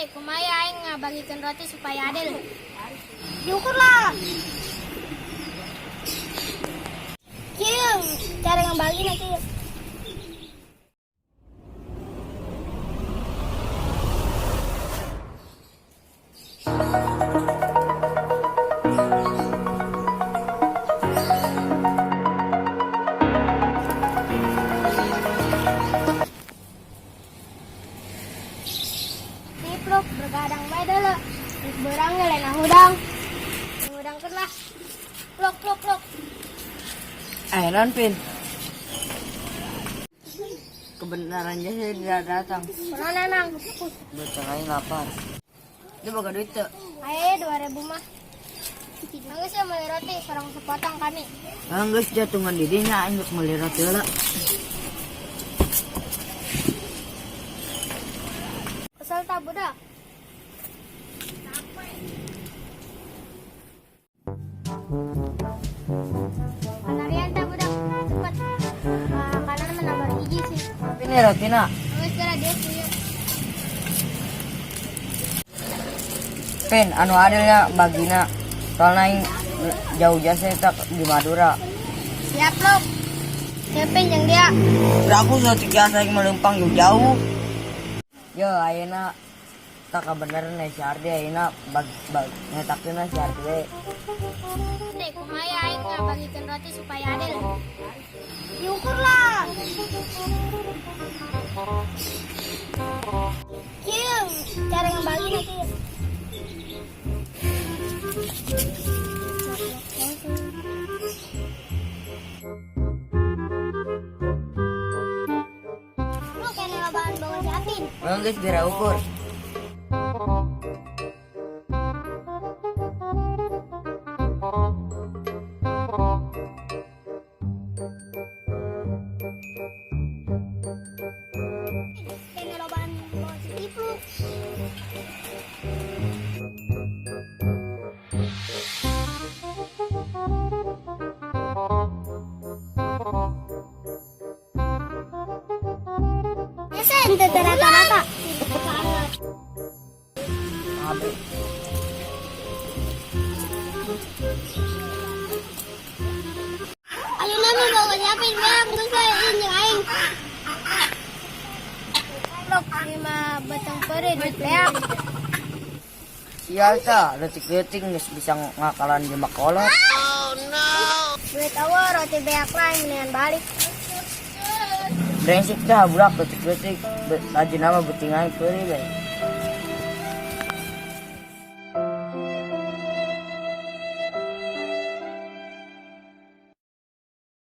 Teh, kumaha aing ngabagikeun roti supaya adil? Diukur lah. Kieu cara ngabagina kieu. Tipluk bergadang bae deuleu. Geus beurang ge lain hudang. Hudangkeun lah. Pluk pluk pluk. Eh, non Pin. Kebenarannya saya tidak datang. Kunaon emang? Bocah aing lapar. Dia boga duit tuh. Ayo 2000 mah. Nangis ya meuli roti sorang sepotong kami. Geus jatungan di dinya aing geus meuli roti heula. Kesel tak budak? Panarian tak budak? Cepet. Kanan menambah hiji sih. Ini rotina. Nangis kira dia punya. Pin, anu adilnya bagina. Soalnya aing jauh jasa tak di Madura. Siap lo. Siapin yang dia. Aku sudah biasa aing melempang jauh-jauh. Yo, ayeuna tak kebenaran si Ardi ayeuna bag bag ngetakeun si Ardi we. Teh, kumaha aing ngabagikeun roti supaya adil? Diukur lah. Kieu cara ngabagina kieu. Lu kena lobaan bawa si Apin. Geus geura ukur. Kena lobaan bawa si Tipluk. Ese ente rata-rata. Abe. Ayo nama bawa si Apin bang, terus saya ini aing. Lok lima batang pere duit leak. Sial ta, leutik-leutik geus bisa ngakalan jelema kolot. Duit awal roti beak lain mendingan balik. Brengsek tah budak leutik-leutik, rajin nama beuting aing peurih we.